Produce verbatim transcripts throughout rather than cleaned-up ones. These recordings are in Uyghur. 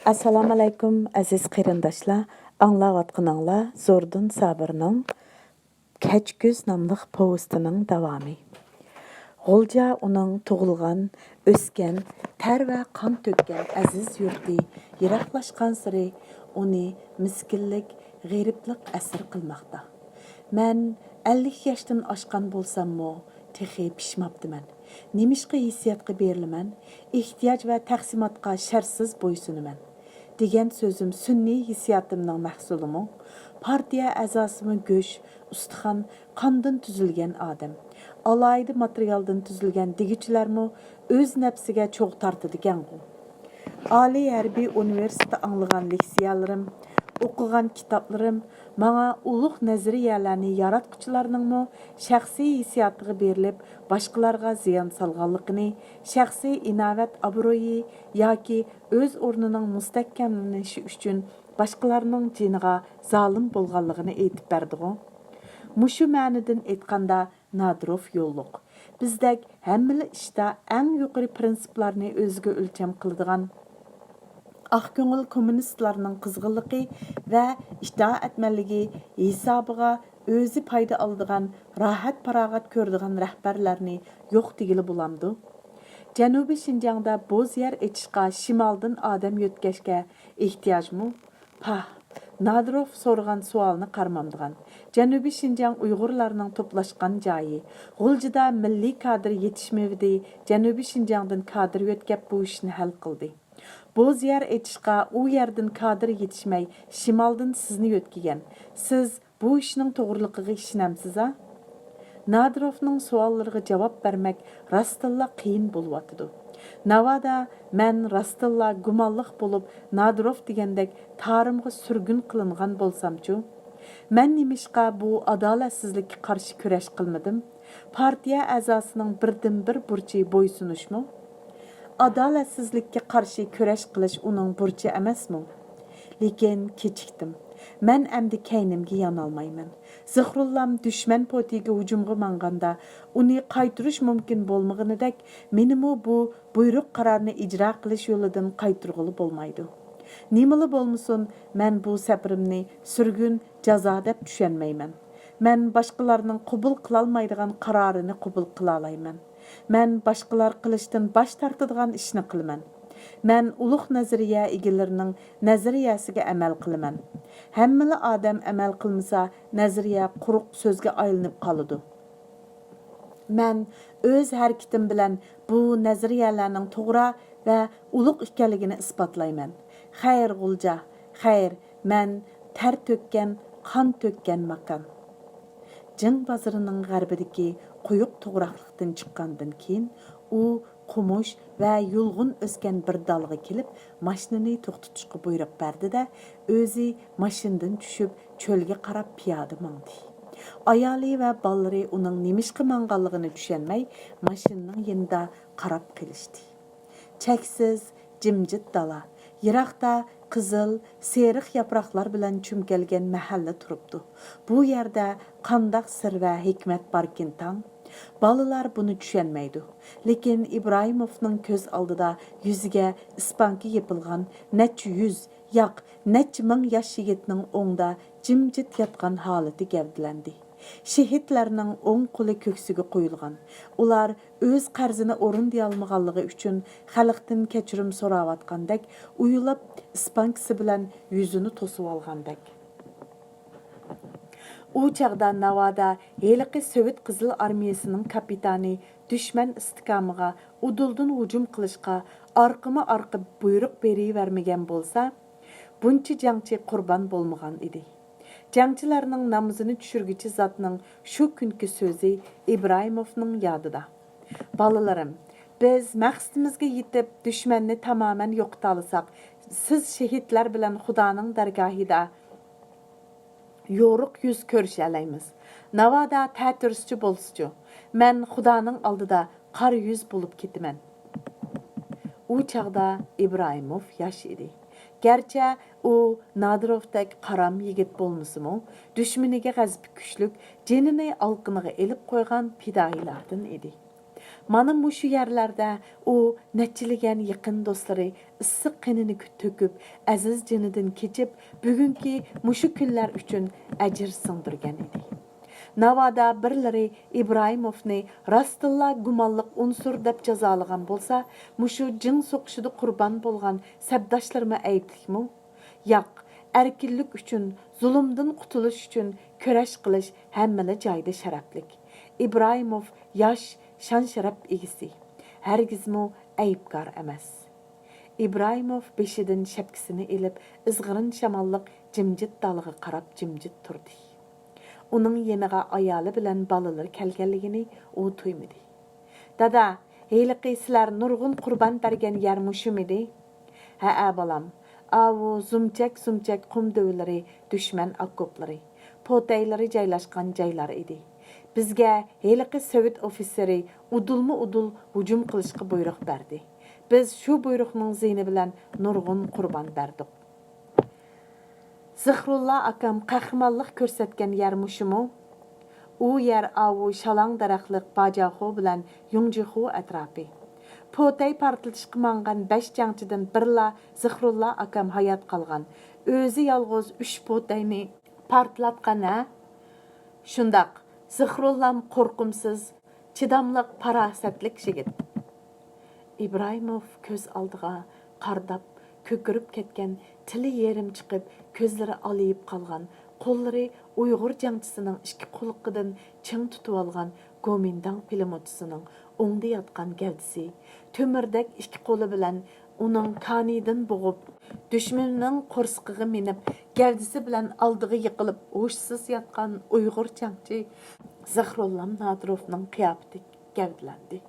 ئەسسالامۇئەلەيكۇم، ئەزىز قېرىنداشلار! ئاڭلاۋاتقىنىڭلار زوردۇن سابىرنىڭ كەچكۈز ناملىق پوۋېستىنىڭ داۋامى. غۇلجا ئۇنىڭ تۇغۇلغان، ئۆسكەن، تەر ۋە قان تۆككەن ئەزىز يۇرتى. يىراقلاشقانسېرى ئۇنى مىسكىنلىك، غېرىبلىق ئەسىر قىلماقتا. مەن ئەللىك ياشتىن ئاشقان بولساممۇ، تېخى پىشماپتىمەن. نېمىشقا ھېسسىياتقا بېرىلىمەن؟ ئېھتىياج ۋە تەقسىماتقا شەرتسىز بويسۇنىمەن، دېگەن سۆزۈم سۈنئىي ھېسسىياتىمنىڭ مەھسۇلىمۇ؟ پارتىيە ئەزاسىمۇ گۆش، ئۇستىخان، قاندىن تۈزۈلگەن ئادەم؟ ئالاھىدە ماتېرىيالدىن تۈزۈلگەن دېگۈچىلەرمۇ ئۆز نەپسىگە چوغ تارتىدىكەنغۇ؟ ئالىي ھەربىي ئۇنىۋېرسىتېتتا ئاڭلىغان لېكسىيەلىرىم، ئوقۇغان كىتابلىرىم ماڭا ئۇلۇغ نەزەرىيەلەرنى ياراتقۇچىلارنىڭمۇ شەخسىي ھېسسىياتىغا بېرىلىپ، باشقىلارغا زىيان سالغانلىقىنى، شەخسىي ئىناۋەت ئابرۇيى ياكى ئۆز ئورنىنىڭ مۇستەھكەملىنىشى ئۈچۈن باشقىلارنىڭ جېنىغا زالىم بولغانلىقىنى ئېيتىپ بەردىغۇ؟ مۇشۇ مەنىدىن ئېيتقاندا، نادىروف يوللۇق. بىزدەك ھەممىلا ئىشتا ئەڭ يۇقىرى پىرىنسىپلارنى ئۆزىگە ئۆلچەم قىلىدىغان، ئاق كۆڭۈل كوممۇنىستلارنىڭ قىزغىنلىقى ۋە ئىتائەتمەنلىكى ھېسابىغا ئۆزى پايدا ئالىدىغان، راھەت-پاراغەت كۆرىدىغان رەھبەرلەرنى يوق دېگىلى بولامدۇ؟ جەنۇبىي شىنجاڭدا بوز يەر ئېچىشقا شىمالدىن ئادەم يۆتكەشكە ئېھتىياجمۇ؟ پاھ، نادىروف سورىغان سوئالنى قارىمامدىغان. جەنۇبىي شىنجاڭ ئۇيغۇرلارنىڭ توپلاشقان جايى. غۇلجىدا مىللىي كادىر يېتىشمىۋىدى، جەنۇبىي شىنجاڭدىن كادىر يۆتكەپ بۇ ئىشنى ھەل قىلدى. بوز يەر ئېچىشقا ئۇ يەردىن كادىر يېتىشمەي، شىمالدىن سىزنى يۆتكىگەن. سىز بۇ ئىشنىڭ توغرىلىقىغا ئىشىنەمسىز-ھە؟ نادىروفنىڭ سوئاللىرىغا جاۋاب بەرمەك راستتىنلا قىيىن بولۇۋاتىدۇ. ناۋادا مەن راستتىنلا گۇمانلىق بولۇپ، نادىروف دېگەندەك تارىمغا سۈرگۈن قىلىنغان بولسامچۇ؟ مەن نېمىشقا بۇ ئادالەتسىزلىككە قارشى كۈرەش قىلمىدىم؟ پارتىيە ئەزاسىنىڭ بىردىنبىر بۇرچى بويسۇنۇشمۇ؟ ئادالەتسىزلىككە قارشى كۈرەش قىلىش ئۇنىڭ بۇرچى ئەمەسمۇ؟ لېكىن كېچىكتىم. مەن ئەمدى كەينىمگە يانالمايمەن. زىخرۇللام دۈشمەن پوتىيىگە ھۇجۇمغا ماڭغاندا، ئۇنى قايتۇرۇش مۇمكىن بولمىغىنىدەك، مېنىمۇ بۇ بۇيرۇق قارارنى ئىجرا قىلىش يولىدىن قايتۇرغىلى بولمايدۇ. نېمىلا بولمىسۇن، مەن بۇ سەپىرىمنى سۈرگۈن، جازا دەپ چۈشەنمەيمەن. مەن باشقىلارنىڭ قوبۇل قىلالمايدىغان قارارىنى قوبۇل قىلالايمەن. مەن باشقىلار قىلىشتىن باش تارتىدىغان ئىشنى قىلىمەن. مەن ئۇلۇغ نەزەرىيە ئىگىلىرىنىڭ نەزەرىيەسىگە ئەمەل قىلىمەن. ھەممىلا ئادەم ئەمەل قىلمىسا، نەزەرىيە قۇرۇق سۆزگە ئايلىنىپ قالىدۇ. مەن ئۆز ھەرىكىتىم بىلەن بۇ نەزەرىيەلەرنىڭ توغرا ۋە ئۇلۇغ ئىكەنلىكىنى ئىسپاتلايمەن. خەير، غۇلجا، خەير، مەن تەر تۆككەن، قان تۆككەن ماكان. جىڭ بازىرىنىڭ غەربىدىكى قويۇق توغراقلىقتىن چىققاندىن كېيىن، ئۇ قومۇش ۋە يۇلغۇن ئۆسكەن بىر دالغا كېلىپ، ماشىنىنى توختىتىشقا بۇيرۇق بەردى-دە، ئۆزى ماشىنىدىن چۈشۈپ، چۆلگە قاراپ پىيادە ماڭدى. ئايالى ۋە بالىلىرى ئۇنىڭ نېمىشقا ماڭغانلىقىنى چۈشەنمەي، ماشىنىنىڭ يېنىدا قاراپ قېلىشتى. چەكسىز، جىمجىت دالا. يىراقتا قىزىل، سېرىق ياپراقلار بىلەن چۈمكەلگەن مەھەللە تۇرۇپتۇ. بۇ يەردە قانداق سىر ۋە ھېكمەت باركىن تاڭ؟ بالىلار بۇنى چۈشەنمەيدۇ. لېكىن ئىبراھىموفنىڭ كۆز ئالدىدا يۈزىگە ئىسپانكا يېپىلغان نەچچە يۈز، ياق، نەچچە مىڭ ياش يىگىتنىڭ ئوڭدا جىمجىت ياتقان ھالىتى گەۋدىلەندى. شېھىتلەرنىڭ ئوڭ قولى كۆكسىگە قويۇلغان. ئۇلار ئۆز قەرزىنى ئورۇندىيالمىغانلىقى ئۈچۈن خەلقتىن كەچۈرۈم سوراۋاتقاندەك، ئويۇلاپ ئىسپانكىسى بىلەن يۈزىنى توسۇۋالغاندەك. ئۇ چاغدا ناۋادا ھېلىقى سوۋېت قىزىل ئارمىيەسىنىڭ كاپىتانى دۈشمەن ئىستىھكامىغا ئۇدۇلدىن ھۇجۇم قىلىشقا ئارقىمۇ ئارقا بۇيرۇق بېرىۋەرمىگەن بولسا، بۇنچە جەڭچى قۇربان بولمىغان ئىدى. جەڭچىلەرنىڭ نامىزىنى چۈشۈرگۈچى زاتنىڭ شۇ كۈنكى سۆزى ئىبراھىموفنىڭ يادىدا. بالىلىرىم، بىز مەقسىتىمىزگە يېتىپ، دۈشمەننى تامامەن يوقىتالىساق، سىز شېھىتلەر بىلەن خۇدانىڭ دەرگاھىدا يورۇق يۈز كۆرۈشەلەيمىز. ناۋادا تەتۈرسىچۇ بولسىچۇ، مەن خۇدانىڭ ئالدىدا قارا يۈز بولۇپ كېتىمەن. ئۇ چاغدا ئىبراھىموف ياش ئىدى. گەرچە ئۇ نادىروفتەك قارام يىگىت بولمىسىمۇ، دۈشمىنىگە غەزىپى كۈچلۈك، جېنىنى ئالىقىنىغا ئېلىپ قويغان پىدائىيلاردىن ئىدى. مانا مۇشۇ يەرلەردە ئۇ نەچچىلىگەن يېقىن دوستلىرى ئىسسىق قېنىنى تۆكۈپ، ئەزىز جېنىدىن كېچىپ، بۈگۈنكى مۇشۇ كۈنلەر ئۈچۈن ئەجىر سىڭدۈرگەن ئىدى. ناۋادا بىرلىرى ئىبراھىموفنى راستتىنلا گۇمانلىق ئۇنسۇر دەپ جازالىغان بولسا، مۇشۇ جىڭ سوقۇشىدا قۇربان بولغان سەپداشلىرىمۇ ئەيىبلىكمۇ؟ ياق، ئەركىنلىك ئۈچۈن، زۇلۇمدىن قۇتۇلۇش ئۈچۈن كۈرەش قىلىش ھەممىلا جايدا شەرەپلىك. ئىبراھىموف ياش، شان-شەرەپ ئىگىسى. ھەرگىزمۇ ئەيىبكار ئەمەس. ئىبراھىموف بېشىدىن شەپكىسىنى ئېلىپ، ئىزغىرىن شاماللىق جىمجىت دالغا قاراپ جىمجىت تۇردى. ئۇنىڭ يېنىغا ئايالى بىلەن بالىلىرى كەلگەنلىكىنى ئۇ تۇيمىدى. دادا، ھېلىقى سىلەر نۇرغۇن قۇربان بەرگەن يەر مۇشۇمىدى؟ ھەئە، بالام. ئاۋۇ زۇمچەك-زۇمچەك قۇم دۆۋىلىرى دۈشمەن ئاكوپلىرى، پوتەيلىرى جايلاشقان جايلار ئىدى. بىزگە ھېلىقى سوۋېت ئوفىتسېرى ئۇدۇلمۇ-ئۇدۇل ھۇجۇم قىلىشقا بۇيرۇق بەردى. بىز شۇ بۇيرۇقنىڭ زىيىنى بىلەن نۇرغۇن قۇربان بەردۇق. زىخرۇللا ئاكام قەھرىمانلىق كۆرسەتكەن يەر مۇشۇمۇ؟ ئۇ يەر ئاۋۇ شالاڭ دەرەخلىك باجاخۇ بىلەن يۇڭجىخۇ ئەتراپى. پوتەي پارتلىتىشقا ماڭغان بەش جەڭچىدىن بىرلا زىخرۇللا ئاكام ھايات قالغان. ئۆزى يالغۇز ئۈچ پوتەينى پارتلاتقان ھە؟ شۇنداق، زىخرۇللام قورقۇمسىز، چىداملىق، پاراسەتلىك يىگىت. ئىبراھىموف كۆز ئالدىغا قارىداپ، كۆكىرىپ كەتكەن، تىلى يېرىم چىقىپ، كۆزلىرى ئالىيىپ قالغان، قوللىرى ئۇيغۇر جەڭچىسىنىڭ ئىككى قۇلىقىدىن چىڭ تۇتۇۋالغان گومىنداڭ پىلىموتىسىنىڭ ئوڭدا ياتقان گەۋدىسى، تۆمۈردەك ئىككى قولى بىلەن ئۇنىڭ كانىيىدىن بوغۇپ، دۈشمىنىنىڭ قورسىقىغا مىنىپ، گەۋدىسى بىلەن ئالدىغا يىقىلىپ ھوشسىز ياتقان ئۇيغۇر جەڭچى زىخرۇللام نادىروفنىڭ قىياپىتى گەۋدىلەندى.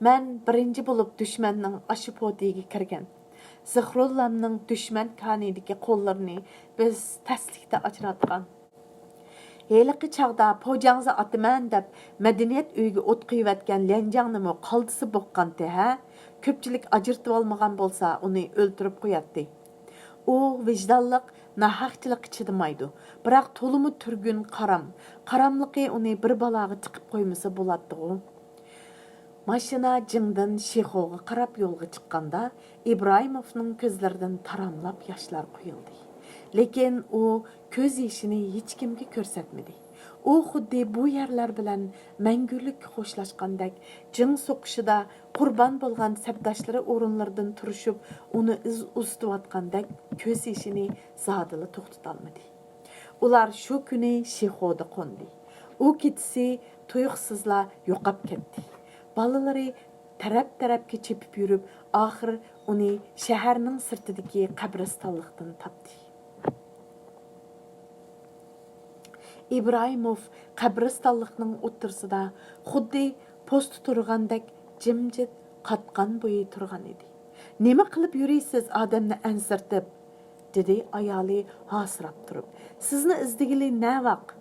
مەن بىرىنچى بولۇپ دۈشمەننىڭ ئاشۇ پوتىيىگە كىرگەن. زىخرۇللامنىڭ دۈشمەن كانىيىدىكى قوللىرىنى بىز تەسلىكتە ئاجراتقان. ھېلىقى چاغدا پوجاڭزا ئاتىمەن دەپ مەدەنىيەت ئۆيىگە ئوت قويۇۋەتكەن ليەنجاڭنىمۇ قالتىسى بوغقانتى ھە؟ كۆپچىلىك ئاجرىتىۋالمىغان بولسا ئۇنى ئۆلتۈرۈپ قوياتتى. ئۇ ۋىجدانلىق ناھەقچىلىككە چىدىمايدۇ، بىراق تولىمۇ تۈرگۈن قارام. قاراملىقى ئۇنى بىر بالاغا تىقىپ قويمىسا بولاتتىغۇ. ماشىنا جىڭدىن شىخوغا قاراپ يولغا چىققاندا، ئىبراھىموفنىڭ كۆزلىرىدىن تاراملاپ ياشلار قۇيۇلدى. لېكىن ئۇ كۆز يېشىنى ھېچكىمگە كۆرسەتمىدى. ئۇ خۇددى بۇ يەرلەر بىلەن مەڭگۈلۈككە خوشلاشقاندەك، جىڭ سوقۇشىدا قۇربان بولغان سەپداشلىرى ئورۇنلىرىدىن تۇرۇشۇپ، ئۇنى ئىز ئۇزىتىۋاتقاندەك كۆز يېشىنى زادىلا توختىتالمىدى. ئۇلار شۇ كۈنى شىخودا قوندى. ئۇ كېچىسى تۇيۇقسىزلا يوقاپ كەتتى. بالىلىرى تەرەپ-تەرەپكە چېپىپ يۈرۈپ، ئاخىر ئۇنى شەھەرنىڭ سىرتىدىكى قەبرىستانلىقتىن تاپتى. ئىبراھىموف قەبرىستانلىقنىڭ ئوتتۇرىسىدا خۇددى پوستا تۇرغاندەك جىمجىت قاتقان بويى تۇرغان ئىدى. «نېمە قىلىپ يۈرىسىز ئادەمنى ئەنسىرىتىپ؟» دېدى ئايالى ھاسىراپ تۇرۇپ. «سىزنى ئىزدىگىلى نەۋاق؟»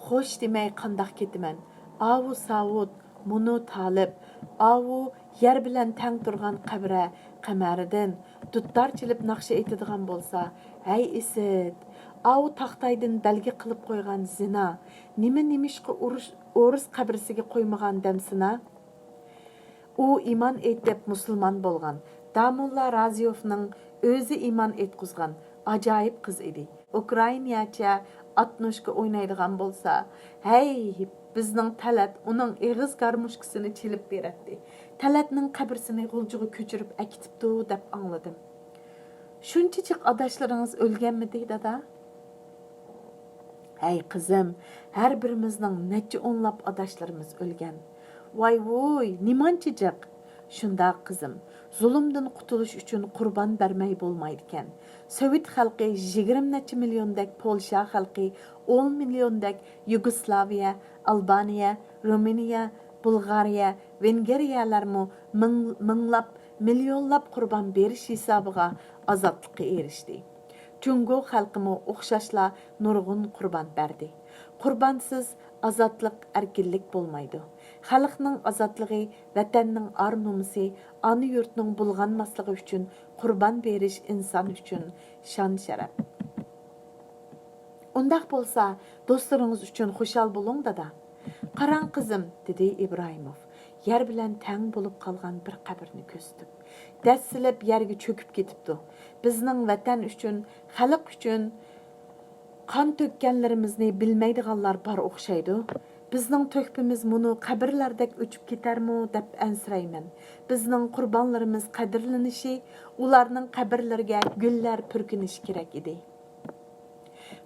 خوش دېمەي قانداق كېتىمەن؟ ئاۋۇ ساۋۇت، مۇنۇ تالىپ، ئاۋۇ يەر بىلەن تەڭ تۇرغان قەبرە قەمەرىدىن دۇتار چېلىپ ناخشا ئېيتىدىغان بولسا، ھەي ئىسىت! ئاۋۇ تاختايدىن بەلگە قىلىپ قويغان زىنا، نېمە نېمىشقا ئۇرۇش، ئورۇس قەبرىسىگە قويمىغان دەمسىنا؟ ئۇ ئىمان ئېيتىپ مۇسۇلمان بولغان، داموللا رازىيوفنىڭ ئۆزى ئىمان ئېيتقۇزغان ئاجايىپ قىز ئىدى. ئۇكرائىناچە ئاتنوشكا ئوينايدىغان بولسا، ھەي، بىزنىڭ تەلەت ئۇنىڭ ئېغىز گارموشكىسىنى چېلىپ بېرەتتى. تەلەتنىڭ قەبرىسىنى غۇلجىغا كۆچۈرۈپ ئەكېتىپتۇ دەپ ئاڭلىدىم. شۇنچىجىق ئاداشلىرىڭىز ئۆلگەنمىدى، دادا؟ ھەي قىزىم، ھەر بىرىمىزنىڭ نەچچە ئونلاپ ئاداشلىرىمىز ئۆلگەن. ۋاي ۋۇي، نېمانچە جىق؟ شۇنداق قىزىم، زۇلۇمدىن قۇتۇلۇش ئۈچۈن قۇربان بەرمەي بولمايدىكەن. سوۋېت خەلقى يىگىرمە نەچچە مىليوندەك، پولشا خەلقى ئون مىليوندەك، يۇگوسلاۋىيە، ئالبانىيە، رومىنىيە، بۇلغارىيە، ۋېنگىرىيەلەرمۇ مىڭ، مىڭلاپ، مىليونلاپ قۇربان بېرىش ھېسابىغا ئازادلىققا ئېرىشتى. جۇڭگو خەلقىمۇ ئوخشاشلا نۇرغۇن قۇربان بەردى. قۇربانسىز ئازادلىق، ئەركىنلىك بولمايدۇ. خەلقنىڭ ئازادلىقى، ۋەتەننىڭ ئار-نومۇسى، ئانا يۇرتنىڭ بۇلغانماسلىقى ئۈچۈن قۇربان بېرىش ئىنسان ئۈچۈن شان-شەرەپ. ئۇنداق بولسا، دوستلىرىڭىز ئۈچۈن خۇشال بولۇڭ، دادا. «قاراڭ، قىزىم»، دېدى ئىبراھىموف يەر بىلەن تەڭ بولۇپ قالغان بىر قەبرىنى كۆرسىتىپ. «دەسسىلىپ يەرگە چۆكۈپ كېتىپتۇ. بىزنىڭ ۋەتەن ئۈچۈن، خەلق ئۈچۈن قان تۆككەنلىرىمىزنى بىلمەيدىغانلار بار ئوخشايدۇ. بىزنىڭ تۆھپىمىز مۇنۇ قەبرىلەردەك ئۆچۈپ كېتەرمۇ دەپ ئەنسىرەيمەن. بىزنىڭ قۇربانلىرىمىز قەدىرلىنىشى، ئۇلارنىڭ قەبرىلىرىگە گۈللەر پۈركىنىشى كېرەك ئىدى.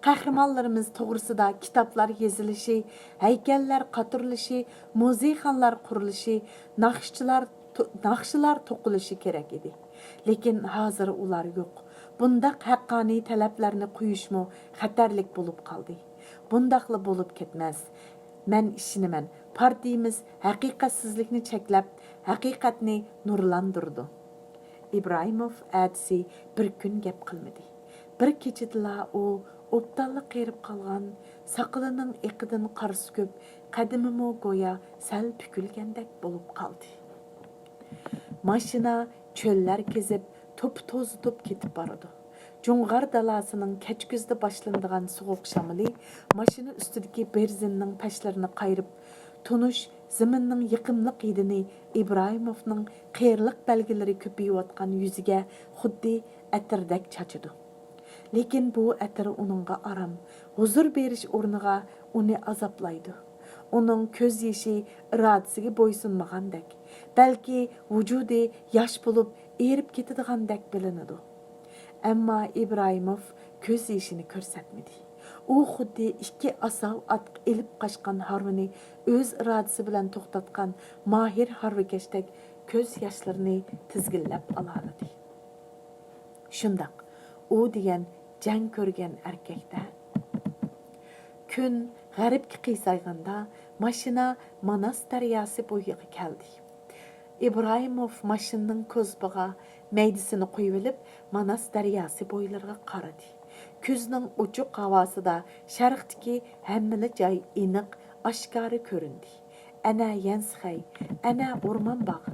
قەھرىمانلىرىمىز توغرىسىدا كىتابلار يېزىلىشى، ھەيكەللەر قاتۇرۇلۇشى، مۇزېيخانىلار قۇرۇلۇشى، ناخشىچىلار تو-، ناخشىلار توقۇلۇشى كېرەك ئىدى. لېكىن ھازىر ئۇلار يوق. بۇنداق ھەققانىي تەلەپلەرنى قويۇشمۇ خەتەرلىك بولۇپ قالدى. بۇنداقلا بولۇپ كەتمەس. مەن ئىشىنىمەن، پارتىيىمىز ھەقىقەتسىزلىكنى چەكلەپ، ھەقىقەتنى نۇرلاندۇرىدۇ.» ئىبراھىموف ئەتىسى بىر كۈن گەپ قىلمىدى. بىر كېچىدىلا ئۇ ئوبدانلا قېرىپ قالغان، ساقىلىنىڭ ئېقىدىن قارىسى كۆپ، قەدىمىمۇ گويا سەل پۈكۈلگەندەك بولۇپ قالدى. ماشىنا چۆللەر كېزىپ، توپا توزۇتۇپ كېتىپ بارىدۇ. جۇڭغار دالاسىنىڭ كەچكۈزدە باشلىنىدىغان سوغۇق شامىلى ماشىنا ئۈستىدىكى بېرزىننىڭ پەشلىرىنى قايرىپ، تونۇش زېمىننىڭ يېقىملىق ھىدىنى ئىبراھىموفنىڭ قېرىلىق بەلگىلىرى كۆپىيىۋاتقان يۈزىگە خۇددى ئەتىردەك چاچىدۇ. لېكىن بۇ ئەتىر ئۇنىڭغا ئارام، ھۇزۇر بېرىش ئورنىغا ئۇنى ئازابلايدۇ. ئۇنىڭ كۆز يېشى ئىرادىسىگە بويسۇنمىغاندەك، بەلكى ۋۇجۇدى ياش بولۇپ ئېرىپ كېتىدىغاندەك بىلىنىدۇ. ئەمما ئىبراھىموف كۆز يېشىنى كۆرسەتمىدى. ئۇ خۇددى ئىككى ئاساۋ ئاتقا ئېلىپ قاچقان ھارۋىنى ئۆز ئىرادىسى بىلەن توختاتقان ماھىر ھارۋىكەشتەك كۆز ياشلىرىنى تىزگىنلەپ ئالالىدى. شۇنداق، ئۇ دېگەن جەڭ كۆرگەن ئەركەك-دە. كۈن غەربكە قىيسايغاندا، ماشىنا ماناس دەرياسى بويىغا كەلدى. ئىبراھىموف ماشىنىنىڭ كوزۇپىغا مەيدىسىنى قويۇۋېلىپ، ماناس دەرياسى بويلىرىغا قارىدى. كۈزنىڭ ئوچۇق ھاۋاسىدا شەرقتىكى ھەممىلا جاي ئېنىق، ئاشكارا كۆرۈندى. ئەنە يەنسىخەي، ئەنە ئورمان باغ.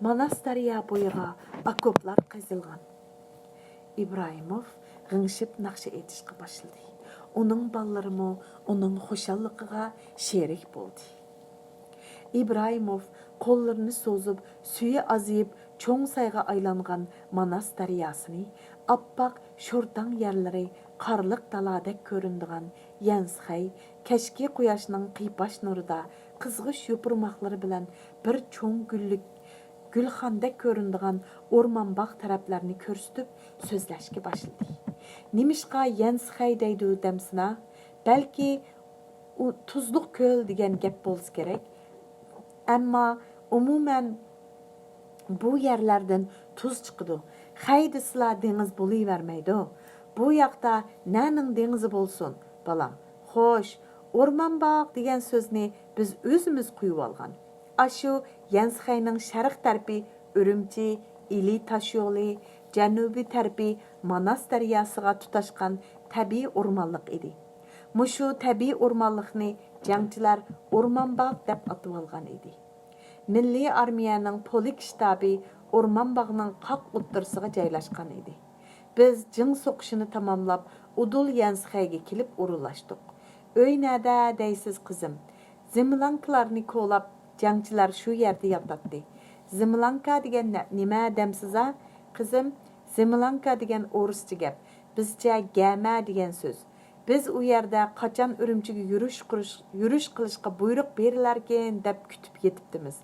ماناس دەريا بويىغا ئاكوپلار قېزىلغان. ئىبراھىموف غىڭشىپ ناخشا ئېيتىشقا باشلىدى. ئۇنىڭ بالىلىرىمۇ ئۇنىڭ خۇشاللىقىغا شېرىك بولدى. ئىبراھىموف قوللىرىنى سوزۇپ، سۈيى ئازىيىپ، چوڭ سايغا ئايلانغان ماناس دەرياسىنى، ئاپئاق شورتاڭ يەرلىرى، قارلىق دالادەك كۆرۈنىدىغان يەنسىخەي، كەچكى قۇياشنىڭ قىيپاش نۇرىدا قىزغۇچ يوپۇرماقلىرى بىلەن بىر چوڭ گۈللۈك، گۈلخاندەك كۆرۈنىدىغان ئورمان باغ تەرەپلەرنى كۆرسىتىپ سۆزلەشكە باشلىدى. نېمىشقا يەنسىخەي دەيدۇ دەمسىنا؟ بەلكى ئۇ تۇزلۇق كۆل دېگەن گەپ بولسا كېرەك. ئەمما ئومۇمەن بۇ يەرلەردىن تۇز چىقىدۇ. خەي دېسىلا دېڭىز بولۇۋەرمەيدۇ. بۇ ياقتا نەنىڭ دېڭىزى بولسۇن، بالام؟ خوش، ئورمان باغ دېگەن سۆزنى بىز ئۆزىمىز قويۇۋالغان. ئاشۇ يەنسىخەينىڭ شەرق تەرىپى ئۈرۈمچى، ئىلى تاشيولى، جەنۇبىي تەرىپى ماناس دەرياسىغا تۇتاشقان تەبىئىي ئورمانلىق ئىدى. مۇشۇ تەبىئىي ئورمانلىقنى جەڭچىلەر ئورمان باغ دەپ ئاتىۋالغان ئىدى. مىللىي ئارمىيەنىڭ پولك شتابى ئورمان باغنىڭ قاق ئوتتۇرىسىغا جايلاشقان ئىدى. بىز جىڭ سوقۇشىنى تاماملاپ، ئۇدۇل يەنسىخەيگە كېلىپ ئورۇنلاشتۇق. ئۆي نەدە دەيسىز، قىزىم؟ زېملانكىلارنى كولاپ، جەڭچىلەر شۇ يەردە ياتاتتى. زېملانكا دېگەن نە-، نېمە دەمسىز-ھە، قىزىم؟ زېملانكا دېگەن ئورۇسچە گەپ، بىزچە گەمە دېگەن سۆز. بىز ئۇ يەردە قاچان ئۈرۈمچىگە يۈرۈش قىلىش، يۈرۈش قىلىشقا بۇيرۇق بېرىلەركىن دەپ كۈتۈپ يېتىپتىمىز.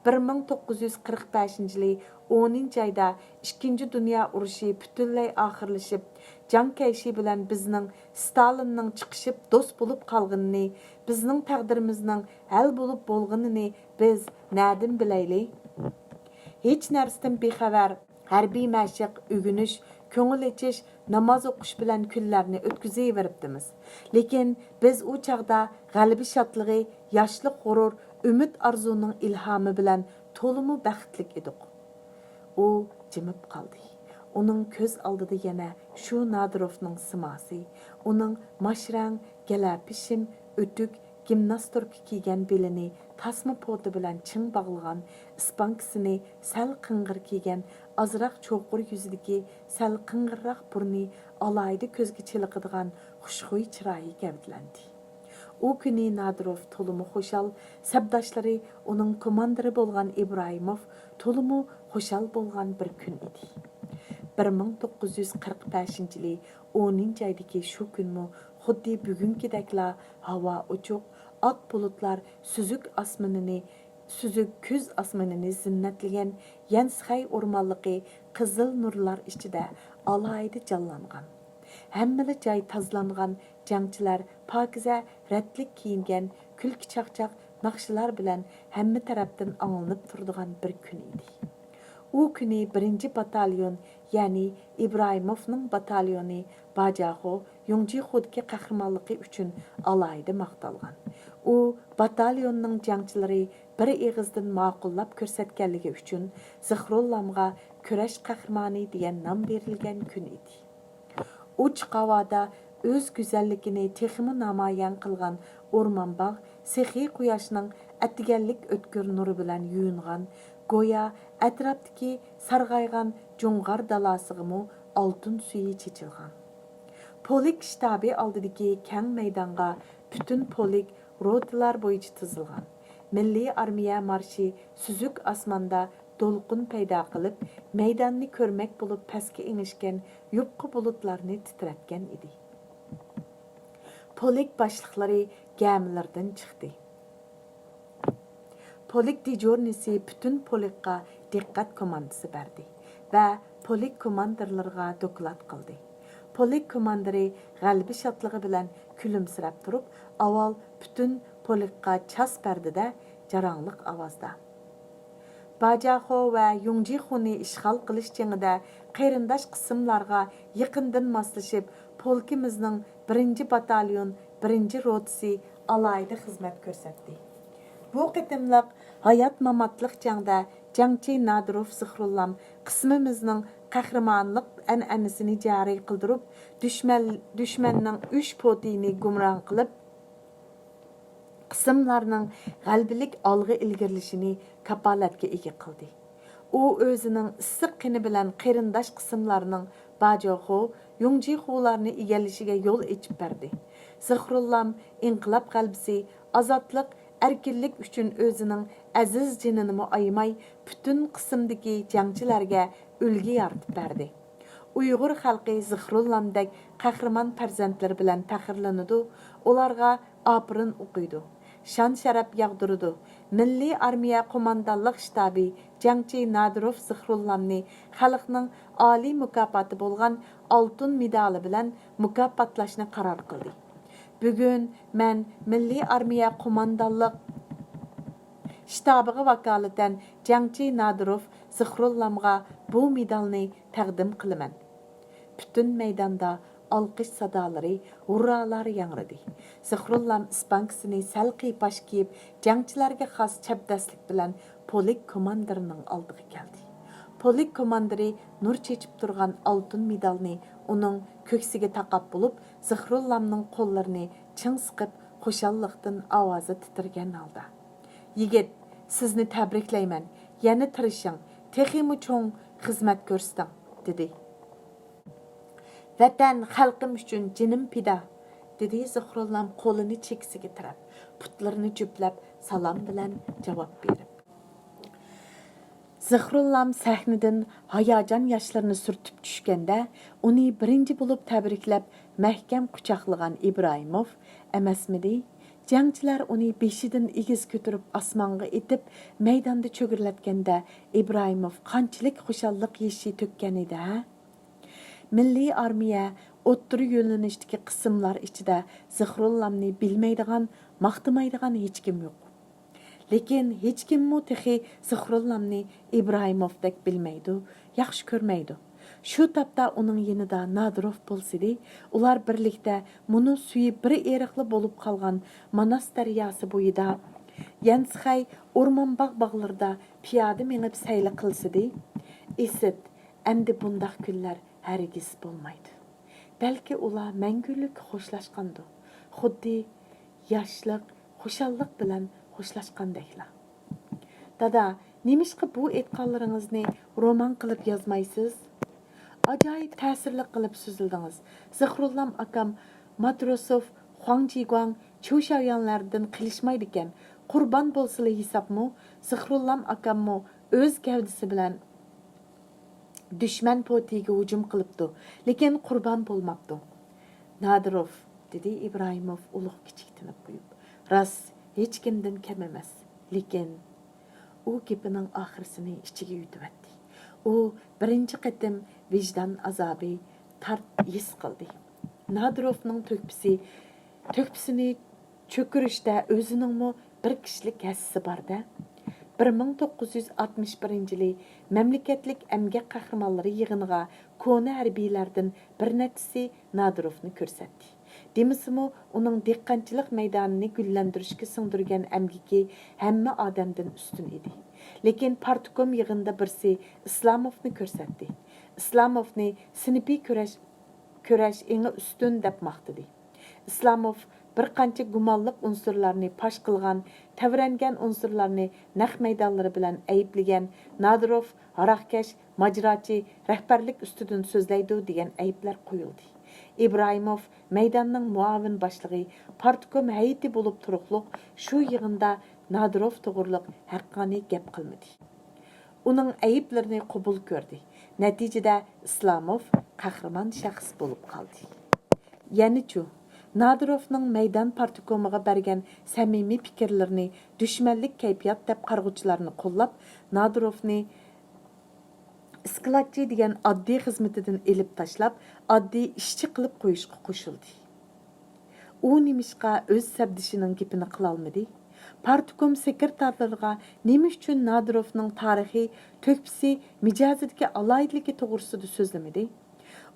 بىر مىڭ توققۇز يۈز قىرىق بەشىنچى يىلى ئونىنچى ئايدا ئىككىنچى دۇنيا ئۇرۇشى پۈتۈنلەي ئاخىرلىشىپ، جاڭ كەيشى بىلەن بىزنىڭ ستالىننىڭ چىقىشىپ دوست بولۇپ قالغىنىنى، بىزنىڭ تەقدىرىمىزنىڭ ھەل بولۇپ بولغىنىنى بىز نەدىن بىلەيلى؟ ھېچ نەرسىدىن بىخەۋەر، ھەربىي مەشىق، ئۆگىنىش، كۆڭۈل ئېچىش، ناماز ئوقۇش بىلەن كۈنلەرنى ئۆتكۈزۈۋېرىپتىمىز. لېكىن بىز ئۇ چاغدا غەلىبە شادلىقى، ياشلىق غۇرۇر، ئۈمىد ئارزۇنىڭ ئىلھامى بىلەن تولىمۇ بەختلىك ئىدۇق. ئۇ جىمىپ قالدى. ئۇنىڭ كۆز ئالدىدا يەنە شۇ نادىروفنىڭ سىماسى، ئۇنىڭ ماشرەڭ، گەلەپىشىم، ئۆتۈك، گىمناستوركا كىيگەن بېلىنى تاسما پوتا بىلەن چىڭ باغلىغان، ئىسپانكىسىنى سەل قىڭغىر كىيگەن، ئازراق چوقۇر يۈزىدىكى سەل قىڭغىرراق بۇرنى ئالاھىدە كۆزگە چېلىقىدىغان خۇشخۇي چىرايى گەۋدىلەندى. ئۇ كۈنى نادىروف تولىمۇ خۇشال، سەپداشلىرى، ئۇنىڭ كوماندىرى بولغان ئىبراھىموف تولىمۇ خۇشال بولغان بىر كۈن ئىدى. بىر مىڭ توققۇز يۈز قىرىق بەشىنچى يىلى ئونىنچى ئايدىكى شۇ كۈنمۇ خۇددى بۈگۈنكىدەكلا ھاۋا ئوچۇق، ئاق بۇلۇتلار سۈزۈك ئاسمىنىنى، سۈزۈك كۈز ئاسمىنىنى زىننەتلىگەن يەنسخەي ئورمانلىقى قىزىل نۇرلار ئىچىدە ئالاھىدە جانلانغان. ھەممىلا جاي تازىلانغان، جەڭچىلەر پاكىزە رەتلىك كىيىنگەن، كۈلكە چاقچاق ناخشىلار بىلەن ھەممە تەرەپتىن ئاڭلىنىپ تۇرىدىغان بىر كۈن ئىدى. ئۇ كۈنى بىرىنچى باتاليون، يەنى ئىبراھىموفنىڭ باتاليونى باجاخو يۇڭجىخۇدىكى قەھرىمانلىقى ئۈچۈن ئالاھىدە ماختالغان. ئۇ باتاليوننىڭ جەڭچىلىرى بىر ئېغىزدىن ماقۇللاپ كۆرسەتكەنلىكى ئۈچۈن زىخرۇللامغا كۈرەش قەھرىمانى دېگەن نام بېرىلگەن كۈن ئىدى. ئوچۇق ھاۋادا ئۆز گۈزەللىكىنى تېخىمۇ نامايان قىلغان ئورمان باغ سېخىي قۇياشنىڭ ئەتىگەنلىك ئۆتكۈر نۇرى بىلەن يۇيۇنغان، گويا ئەتراپتىكى سارغايغان جۇڭغار دالاسىغىمۇ ئالتۇن سۈيى چېچىلغان. پولك شتابى ئالدىدىكى كەڭ مەيدانغا پۈتۈن پولك روتىلار بويىچە تىزىلغان. مىللىي ئارمىيە مارشى سۈزۈك ئاسماندا دولقۇن پەيدا قىلىپ، مەيداننى كۆرمەك بولۇپ پەسكە ئېڭىشكەن يۇپقا بۇلۇتلارنى تىترەتكەن ئىدى. پولك باشلىقلىرى گەمىلىرىدىن چىقتى. پولك دېژۇرنىسى پۈتۈن پولكقا دىققەت كوماندىسى بەردى ۋە پولك كوماندىرلىرىغا دوكلات قىلدى. پولك كوماندىرى غەلىبە شادلىقى بىلەن كۈلۈمسىرەپ تۇرۇپ، ئاۋۋال پۈتۈن پولكقا چاس بەردى-دە، جاراڭلىق ئاۋازدا، باجاخو ۋە يۇڭجىخۇنى ئىشغال قىلىش جېڭىدە قېرىنداش قىسىملارغا يېقىندىن ماسلىشىپ، پولكىمىزنىڭ بىرىنچى باتاليون بىرىنچى روتىسى ئالاھىدە خىزمەت كۆرسەتتى. بۇ قېتىملىق ھايات-ماماتلىق جەڭدە جەڭچى نادىروف زىخرۇللام قىسمىمىزنىڭ قەھرىمانلىق ئەنئەنىسىنى جارى قىلدۇرۇپ، دۈشمەن، دۈشمەننىڭ ئۈچ پوتىيىنى گۇمران قىلىپ، قىسىملارنىڭ غەلىبىلىك ئالغا ئىلگىرىلىشىنى كاپالەتكە ئىگە قىلدى. ئۇ ئۆزىنىڭ ئىسسىق قېنى بىلەن قېرىنداش قىسىملارنىڭ باجوخۇ، يۇڭجىخۇلارنى ئىگىلىشىگە يول ئېچىپ بەردى. زىخرۇللام ئىنقىلاب غەلىبىسى، ئازادلىق، ئەركىنلىك ئۈچۈن ئۆزىنىڭ ئەزىز جېنىنىمۇ ئايىماي، پۈتۈن قىسىمدىكى جەڭچىلەرگە ئۈلگە يارىتىپ بەردى. ئۇيغۇر خەلقى زىخرۇللامدەك قەھرىمان پەرزەنتلىرى بىلەن پەخىرلىنىدۇ، ئۇلارغا ئاپىرىن ئوقۇيدۇ، شان-شەرەپ ياغدۇرىدۇ. مىللىي ئارمىيە قوماندانلىق شتابى جەڭچى نادىروف زىخرۇللامنى خەلقنىڭ ئالىي مۇكاپاتى بولغان ئالتۇن مېدالى بىلەن مۇكاپاتلاشنى قارار قىلدى. بۈگۈن مەن مىللىي ئارمىيە قوماندانلىق شتابىغا ۋاكالىتەن جەڭچى نادىروف زىخرۇللامغا بۇ مېدالنى تەقدىم قىلىمەن. پۈتۈن مەيداندا ئالقىش سادالىرى، ھۇررالار ياڭرىدى. زىخرۇللام ئىسپانكىسىنى سەل قىيپاش كىيىپ، جەڭچىلەرگە خاس چەبدەسلىك بىلەن پولك كوماندىرىنىڭ ئالدىغا كەلدى. پولك كوماندىرى نۇر چېچىپ تۇرغان ئالتۇن مېدالنى ئۇنىڭ كۆكسىگە تاقاپ بولۇپ، زىخرۇللامنىڭ قوللىرىنى چىڭ سىقىپ، خۇشاللىقتىن ئاۋازى تىترىگەن ھالدا، «يىگىت، سىزنى تەبرىكلەيمەن، يەنە تىرىشىڭ، تېخىمۇ چوڭ خىزمەت كۆرسىتىڭ» دېدى. «ۋەتەن، خەلقىم ئۈچۈن جېنىم پىدا!» دېدى زىخرۇللام قولىنى چېكىسىگە تىرەپ، پۇتلىرىنى جۈپلەپ، سالام بىلەن جاۋاب بېرىپ. زىخرۇللام سەھنىدىن ھاياجان ياشلىرىنى سۈرتۈپ چۈشكەندە، ئۇنى بىرىنچى بولۇپ تەبرىكلەپ، مەھكەم قۇچاقلىغان ئىبراھىموف ئەمەسمىدى؟ جەڭچىلەر ئۇنى بېشىدىن ئېگىز كۆتۈرۈپ ئاسمانغا ئېتىپ، مەيداندا چۆگىرىلەتكەندە، ئىبراھىموف قانچىلىك خۇشاللىق يېشى تۆككەن ئىدى ھە؟ مىللىي ئارمىيە ئوتتۇرا يۆنىلىشتىكى قىسىملار ئىچىدە زىخرۇللامنى بىلمەيدىغان، ماختىمايدىغان ھېچكىم يوق. لېكىن ھېچكىممۇ تېخى زىخرۇللامنى ئىبراھىموفدەك بىلمەيدۇ، ياخشى كۆرمەيدۇ. شۇ تاپتا ئۇنىڭ يېنىدا نادىروف بولسىدى، ئۇلار بىرلىكتە مۇنۇ سۈيى بىر ئېرىقلا بولۇپ قالغان ماناس دەرياسى بويىدا، يەنسىخەي ئورمان باغ باغلىرىدا پىيادە مېڭىپ سەيلە قىلسىدى. ئىسىت، ئەمدى بۇنداق كۈنلەر ھەرگىز بولمايدۇ. بەلكى ئۇلار مەڭگۈلۈك خوشلاشقاندۇ. خۇددى ياشلىق، خۇشاللىق بىلەن خوشلاشقاندەكلا. دادا، نېمىشقا بۇ ئېيتقانلىرىڭىزنى رومان قىلىپ يازمايسىز؟ ئاجايىپ تەسىرلىك قىلىپ سۆزلىدىڭىز. زىخرۇللام ئاكام ماتروسوف، خۇاڭ جىگۇاڭ، چۇ شياۋياڭلاردىن قېلىشمايدىكەن. قۇربان بولسىلا ھېسابمۇ؟ زىخرۇللام ئاكاممۇ ئۆز گەۋدىسى بىلەن دۈشمەن پوتىيىگە ھۇجۇم قىلىپتۇ، لېكىن قۇربان بولماپتۇ. نادىروف، دېدى ئىبراھىموف ئۇلۇغ كىچىك تىنىپ قويۇپ. راست، ھېچكىمدىن كەم ئەمەس. لېكىن ئۇ گېپىنىڭ ئاخىرسىنى ئىچىگە يۇتۇۋەتتى. ئۇ بىرىنچى قېتىم ۋىجدان ئازابى تارت ھېس قىلدى. نادىروفنىڭ تۆھپىسى، تۆھپىسىنى چۆكۈرۈشتە ئۆزىنىڭمۇ بىر كىشىلىك ھەسسىسى بار-دە. بىر مىڭ توققۇز يۈز ئاتمىش بىرىنچى يىلى مەملىكەتلىك ئەمگەك قەھرىمانلىرى يىغىنىغا كونا ھەربىيلەردىن بىر نەچچىسى نادىروفنى كۆرسەتتى. دېمىسىمۇ، ئۇنىڭ دېھقانچىلىق مەيدانىنى گۈللەندۈرۈشكە سىڭدۈرگەن ئەمگىكى ھەممە ئادەمدىن ئۈستۈن ئىدى. لېكىن پارتكوم يىغىنىدا بىرسى ئىسلاموفنى كۆرسەتتى. ئىسلاموفنى سىنىپىي كۈرەش، كۈرەش ئېڭى ئۈستۈن دەپ ماختىدى. ئىسلاموف بىر قانچە گۇمانلىق ئۇنسۇرلارنى پاش قىلغان، تەۋرەنگەن ئۇنسۇرلارنى نەق مەيدانلىرى بىلەن ئەيىبلىگەن، نادىروف ھاراقكەش، ماجىراچى، رەھبەرلىك ئۈستىدىن سۆزلەيدۇ دېگەن ئەيىبلەر قويۇلدى. ئىبراھىموف مەيداننىڭ مۇئاۋىن باشلىقى، پارتكوم ھەيئىتى بولۇپ تۇرۇقلۇق شۇ يىغىندا نادىروف توغرۇلۇق ھەققانىي گەپ قىلمىدى. ئۇنىڭ ئەيىبلىرىنى قوبۇل كۆردى. نەتىجىدە ئىسلاموف قەھرىمان شەخس بولۇپ قالدى. يەنىچۇ، نادىروفنىڭ مەيدان پارتكومىغا بەرگەن سەمىمىي پىكىرلىرىنى دۈشمەنلىك كەيپىيات دەپ قارىغۇچىلارنى قوللاپ، نادىروفنى ئىسكىلاتچى دېگەن ئاددىي خىزمىتىدىن ئېلىپ تاشلاپ، ئاددىي ئىشچى قىلىپ قويۇشقا قوشۇلدى. ئۇ نېمىشقا ئۆز سەپدىشىنىڭ گېپىنى قىلالمىدى؟ پارتكوم سېكرېتارلىرىغا نېمە ئۈچۈن نادىروفنىڭ تارىخى، تۆھپىسى، مىجەزىدىكى ئالاھىدىلىكى توغرىسىدا سۆزلىمىدى؟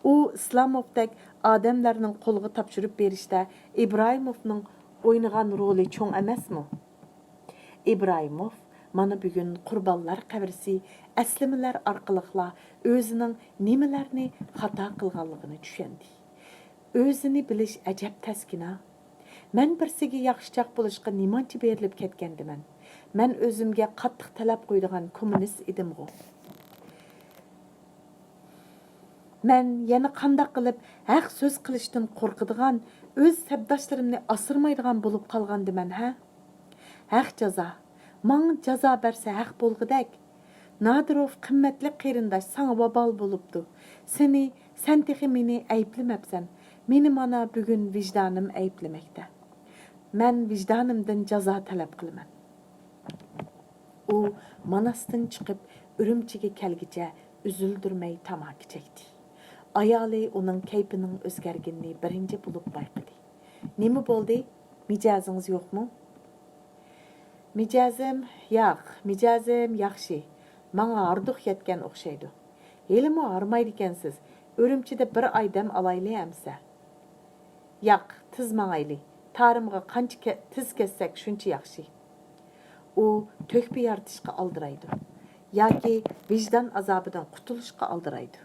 ئۇ ئىسلاموفدەك ئادەملەرنىڭ قولىغا تاپشۇرۇپ بېرىشتە ئىبراھىموفنىڭ ئوينىغان رولى چوڭ ئەمەسمۇ؟ ئىبراھىموف مانا بۈگۈن قۇربانلار قەبرىسى ئەسلىمىلەر ئارقىلىقلا ئۆزىنىڭ نېمىلەرنى خاتا قىلغانلىقىنى چۈشەندى. ئۆزىنى بىلىش ئەجەب تەسكىنا. مەن بىرسىگە ياخشىچاق بولۇشقا نېمانچە بېرىلىپ كەتكەندىمەن. مەن ئۆزۈمگە قاتتىق تەلەپ قويىدىغان كوممۇنىست ئىدىمغۇ. مەن يەنە قانداق قىلىپ ھەق سۆز قىلىشتىن قورقىدىغان، ئۆز سەپداشلىرىمنى ئاسرىمايدىغان بولۇپ قالغاندىمەن ھە؟ ھەق جازا. ماڭا جازا بەرسە ھەق بولغۇدەك. نادىروف قىممەتلىك قېرىنداش، ساڭا ۋابال بولۇپتۇ. سېنى، سەن تېخى مېنى ئەيىبلىمەپسەن. مېنى مانا بۈگۈن ۋىجدانىم ئەيىبلىمەكتە. مەن ۋىجدانىمدىن جازا تەلەپ قىلىمەن. ئۇ ماناستىن چىقىپ ئۈرۈمچىگە كەلگىچە ئۈزۈلدۈرمەي تاماكا چەكتى. ئايالى ئۇنىڭ كەيپىنىڭ ئۆزگەرگىنىنى بىرىنچى بولۇپ بايقىدى. نېمە بولدى؟ مىجەزىڭىز يوقمۇ؟ مىجەزىم ياق، مىجەزىم ياخشى. ماڭا ھاردۇق يەتكەن ئوخشايدۇ. ھېلىمۇ ھارمايدىكەنسىز. ئۈرۈمچىدە بىر ئاي دەم ئالايلى ئەمسە. ياق، تېز ماڭايلى. تارىمغا قانچە كە-، تېز كەتسەك شۇنچە ياخشى. ئۇ تۆھپە يارىتىشقا ئالدىرايدۇ. ياكى ۋىجدان ئازابىدىن قۇتۇلۇشقا ئالدىرايدۇ.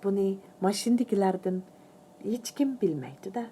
بۇنى ماشىنىدىكىلەردىن ھېچكىم بىلمەيدۇ-دە.